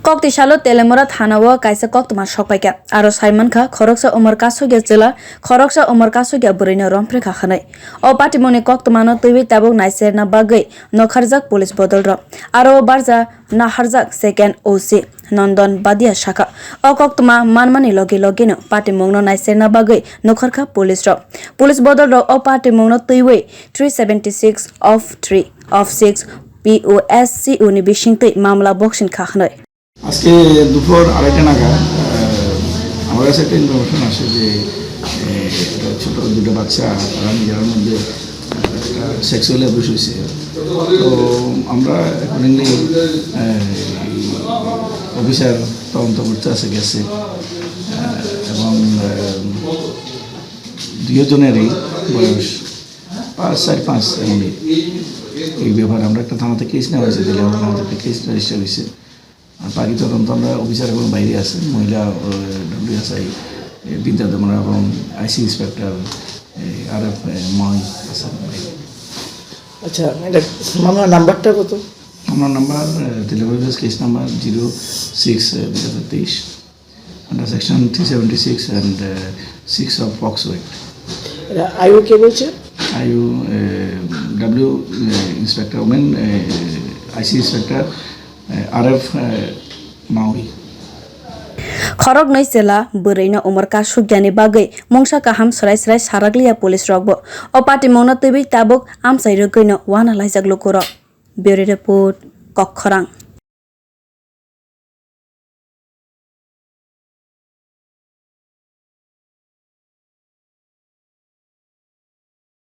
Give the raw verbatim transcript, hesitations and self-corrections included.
Kokti salo Telemura thana-o kaisa koktwma sokpaikha. Aro saimankha, khoroksa umor kasukya chwla, khoroksa umor kasukya bwrwino romphrekha hwnwi. O patimungni koktwmano twiwi tabuk naiserna bagwi nokharjak police bodolrok. Aro o barja naharjak second O C Nondon Badia sakha. O koktwma manmani logi logino patimungno naiserna bagwi nokharkha police rok. Police bodolrok o patimungno twiwi three seventy six of three of six P O S C O ni bisingtwi mamla boxing kha hwnwi. আজকে দুপুর আড়াইটা নাগাদ আহ, আমার কাছে একটা ইনফরমেশন আসে যে আহ, একটা ছোট দুটো বাচ্চা তারা নিজেরার মধ্যে আহ, একটা সেক্সুয়াল অ্যাবিউজ হয়েছে। তো আমরা অ্যাকর্ডিংলি অফিসার তদন্ত করতে আসে গেছে আহ, এবং আহ, দুইজনেরই বয়স পাঁচ চার পাঁচ এমনি। এই ব্যাপারে আমরা একটা থানাতে কেস নেওয়া হয়েছে, দিলে আমরা থানাতে একটা কেস রেজিস্টার হয়েছে। আর বাকি তদন্ত আমরা অফিসার এবং বাইরে আছে, মহিলা ডব্লিউএসআই বিদ্যা দমরা এবং আইসি ইন্সপেক্টর আর এফ ময় আছে বাইরে। আচ্ছা, এটা মামলার নাম্বারটা কত? মামলার number delivery case number zero six দুই হাজার তেইশ, under section three seventy six and six of POCSO act. এটা আইও কে বলছে? IO W inspector women, IC inspector R F Mauri. Khoroknwi chwla bwrwino umor kasukjani bagwi mungsa kaham swrai swrai sarakliya police rokbo. O patimungno twiwi tabuk amchai rwgwino wana laijak lukurok. Bureau Report, Kokkhorang.